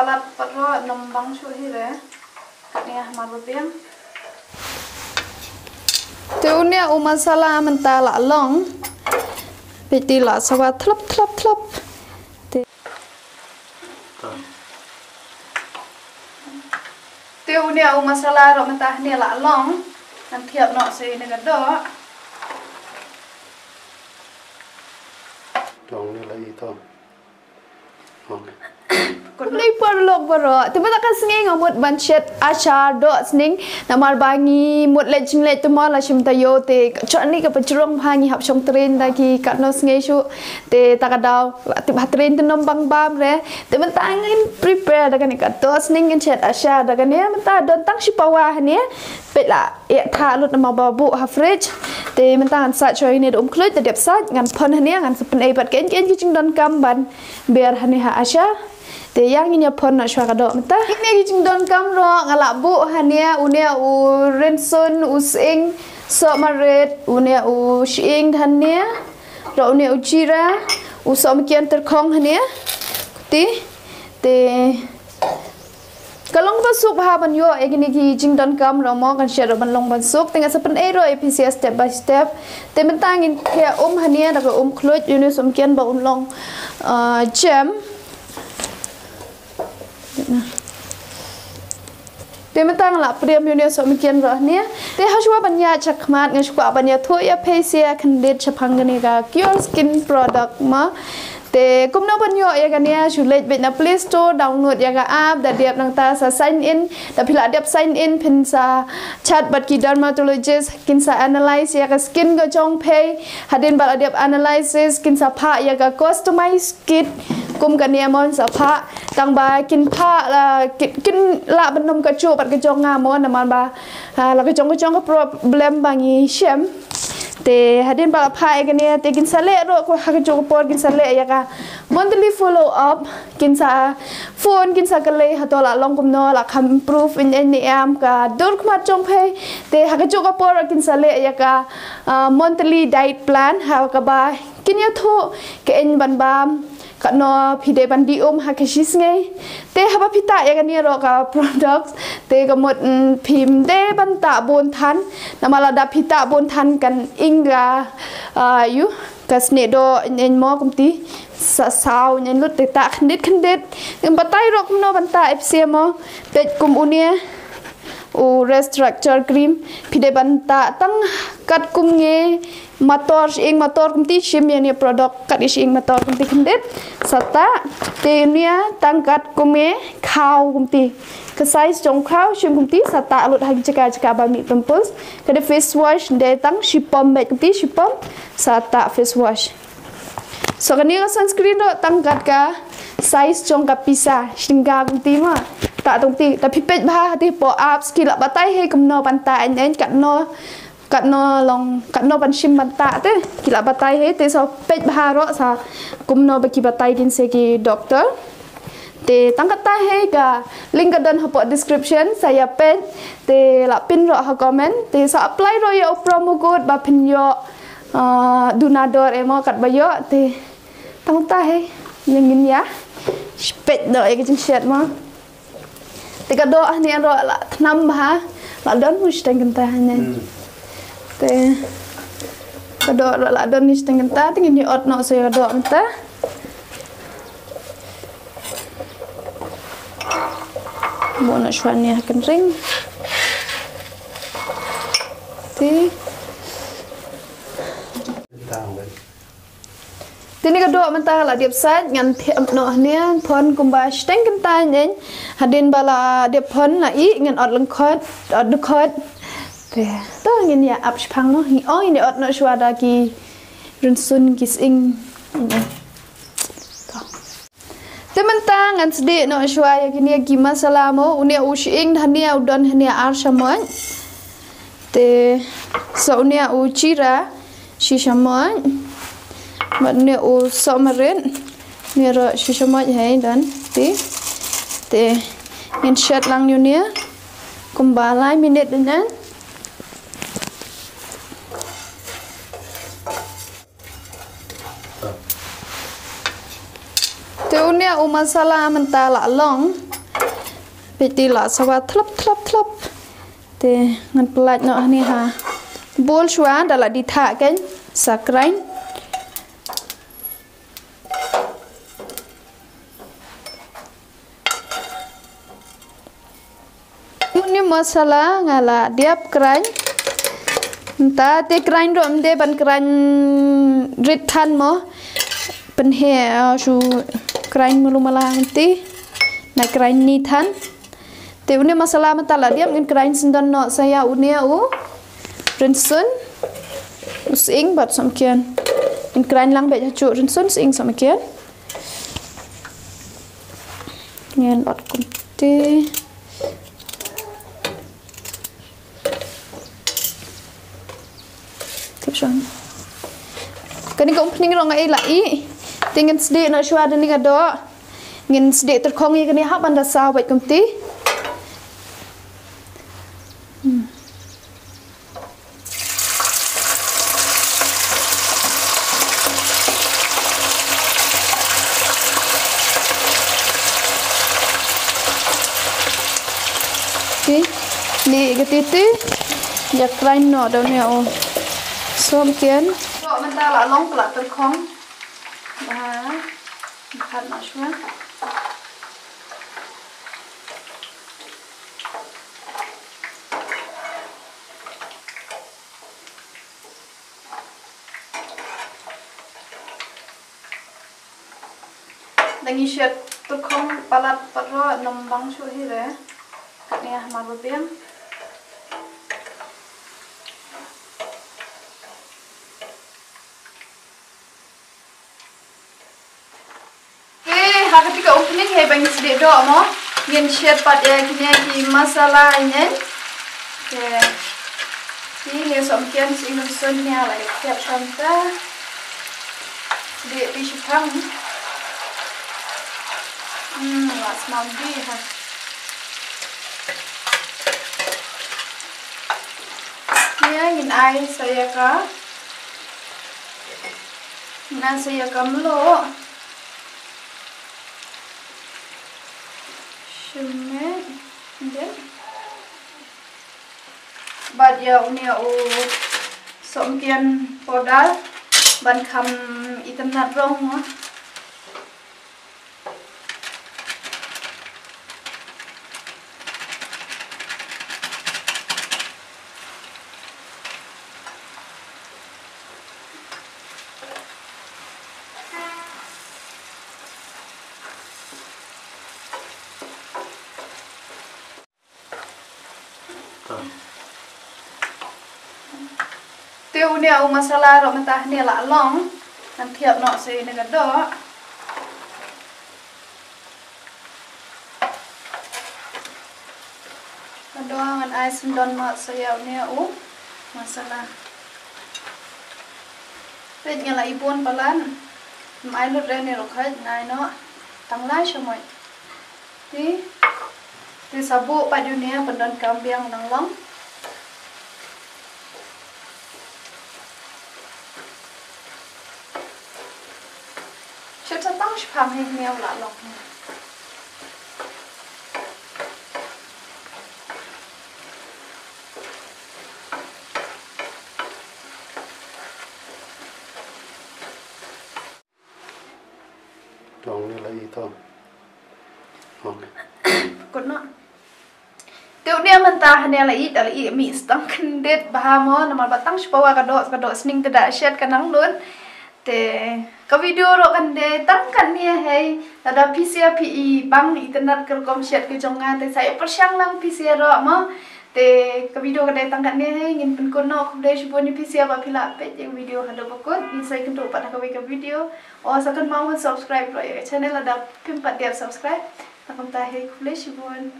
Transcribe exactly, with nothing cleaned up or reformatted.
Pat pat ruh nong bang shuh hi re. Kat ni ah mar biang. Te une u masala mynta la long. Peit te la sawa thlop thlop thlop. Te, te une u masala ruh mynta hne la long. Ngan thiap noh sa ïa kane ka doh. Tong ne la i to. Khublei paralok baroh. Te mynta ka sngi nga mut ban shet achar dohsning. Namar ba ngi mut leit jingleit te mo la shim taïew te. Ka jong ngi ka pynjrong bha, ngi hap shong train da ki katno sngi shuh. Te ta ka daw la tip ha train te nym bang bam re. Te mynta ngin prepare da kane ka dohsning, ngin shet achar da kane. Mynta don tang shi pawa hane. Peit la ïeh tha lut namar ba buh ha fridge. Te mynta ngan sait shuwa ïa kine da um khluit, da dep sait ngan phon hane, ngan sa pynei pat keiñ keiñ ki jingdonkam ban ber hane ha achar. Te ïa ngin ïa phon noh shuwa ka doh mynta. Kine ki jingdonkam ruh nga la buh hane, une u rynsun, u sying, sohmarit, une u sying dhania, ruh une u jira, u sohmynken tyrkhong hane. Te, te ka long ba suk bha ban ïoh ïa kine ki jingdonkam ruh mo, kan shet ruh ban long ban suk. Te nga sa pynei ruh ïa phi sa step by step. Te mynta ngin kheh um hane da ka um khluit, une u sohmynken ba un long, ah, jem. Te mynta nga la pyrem ïa une u sohmynken ruh hane. Te ha shuwa ban ïaid shakhmat nga shu kwah ban ïathuh ïa phi sa khyndiat shaphang kane ka Cure Skin product mo. Te kumno ban ïoh ïa kane, shu leit beit na Play Store, download ïa ka app, da dep nangta sa sign in, da phi la dep sign in phin sa chat bad ki dermatologist, kin sa analyze ïa ka skin ka jong phi, hadien ba la dep analysis kin sa phah ïa ka customize kit kum kane mo, sa phah, tang ba kin phah la kin, kin lah ban nym ka jong pat ka jong nga mo, namar ba, ah, la ka jong ka jong ka problem ba ngi shem. Te hadien ba la phah ïa kane te kin sa leh ruh ko ha ka jong ka por kin sa leh ïa ka monthly follow up, kin sa phone, kin sa kylli hato la long kumno, la kham improve ïa ne em ka dur khmat jong phi. Te ha ka jong ka por kin sa leh ïa ka, ah, monthly diet plan ha kaba kin ïathuh keiñ ban bam, katno phi dei ban die um ha ka shi sngi. Te haba phi tah ïa kane ruh ka products te ka mut, mm, phim dei ban tah bun than, namar lada phi tah bun than kan ing ka, ah, ïa ka snieh doh ïa mo, kumta sa saw ïa lut, te tah khyndiat khyndiat. Ngin batai ruh kumno ban tah ïa phi mo. Peit kum une u restructure cream, phi dei ban tah tang katkum ngi mator, shyieng mator kumta, shim ïa ne product kat ïa shyieng mator kumta khyndiat. Sa tah, te une tang katkum ngi khaw kumta. Ka size jong khaw shim kumta, sa tah lut ha ki jaka jaka ba mih pimples. Ka dei face wash, dei tang shipom beit kumta, shipom, sa tah face wash. So kane ka sunscreen ruh tang kat ka size jong ka pisa, shi tyngka kumta mo. Tah tang kumta, da phi peit bha ha te hapoh apps ki la batai hi kumno ban tah ïa, ïa katno, katno long, katno ban shim ban tah te. Ki la batai hi te, so peit bha ruh sa kumno ba ki batai kin sa ki doctor. Te tang kata hi ka link ka don hapoh description, sa ïa peit, te la pin ruh ha comment, te sa apply ruh ïa u promo code ba phin ïoh, ah, duna dor emo kat ba ïoh, te tang kata hi ïa ngin ïa peit noh ïa ka jingshet mo. Te ka doh hangne ruh la thnam bha, la don mut shiteng kynta hangne. Hmm. Te ka doh ruh la don mut shiteng kynta, te ngin ïa ot noh sa ïa ka doh mynta. Mo na shwa ne ha kynring. Te. Te ne ka doh mynta la dep sait, ngan thiah noh hangne, phon kumba shiteng kynta ngan. Hadien ba la dep phon la ih, ngan ot lyngkot, ot dkhot. Te to ngin ïa ap shipang noh, ngi ong ngin ïa ot noh shwa da ki rynsun ki sying. To. Te mynta ngan sdieh noh shwa ïa kine ki masala mo, une u shyieng dhania u don hangne ar shamoit. Te sa une u jira shi shamoit. Bad une u sohmarit. Une ruh shi shamoit hi don. Te. Te ngin shet lang ïa une. Kumba lai minit dang. Te une u masala mynta la long. Peit te la sawa thlop thlop thlop. Te ngan pynlait noh hangne ha bowl shuwa da la dih thah kein sa khraiñ. Une u masala nga la dep khraiñ. Mynta te khraiñ ruh ym dei ban khraiñ rit than mo. Pynheh, ah, shu khraiñ malu mala mynta. Nga khraiñ ni than. Te une u masala mynta la dep, ngin khraiñ syndon noh sa ïa une u rynsun, u sying bad sohmynken. Ngin khraiñ lang beit ha juh rynsun, sying, sohmynken. Ngin ot kumte. Tip shong. Kane ka umphniang ruh nga ïa la ih. Te ngin sdieh noh shuwa da kane ka doh. Ngin sdieh tyrkhong ïa kane hap ban da saw bad kumte. Hmm. Te, ne ka titi, ïa khraiñ noh da une u sohmynken. Doh mynta la long, la tyrkhong. Ba, khat noh shuwa. Dang ïa shet tyrkhong palat pat ruh ym bang shuh hi re. Katne ha mar ba biang. Te ha kata ka umphniang hi ba ngin sdieh doh mo, ngin shet pat ïa kine ki masala ïa ngin. Te, te ne sohmynken, sying, rynsun ne la ïa thiah shuwa mynta. Sdieh te shiphang. Hmm, la smaw bha. Ne ngin ai sa ïa ka Ngin ai sa ïa ka mluh. Shimet. Dep. Bad ïa une u sohmynken powder ban kham itynnad rong mo. Te une u masala ruh mynta hangne la long. Ngan thiah noh sa ïa kane ka doh. Ka doh ngan ai syndon noh sa ïa une u masala. Peit nga la ibun palat. Ym ai lut re ne ruh khat, nga ai noh tang lai shamoit. Te, te sa buh pat ïa une, pyndonkam biang nang long. Shu tang shiphang hi, une u la long. Tong ne la i tong. Tong. Kut noh. Te une mynta hangne la i, da la i mih tang kyndit bha mo, namar ba tang shu pawa ka doh, ka doh sning te da shet ka nang lut. Te ka video ruh kan dei tang katne hi, lada phi sha phi i bang itynnad ka rukom shet ka jong nga, te sa ïa pyrshang lang phi sha ruh mo. Te ka video ka dei tang katne hi, ngin pynkut noh, khublei shibun ïa phi sha ba phi la peit ïa ka video haduh ba kut, ngin sa ïakynduh pat ha kawei ka video. Oh, sa kynmaw ban subscribe ruh ïa ka channel lada phim pat dep subscribe. Te kumta hi, khublei shibun.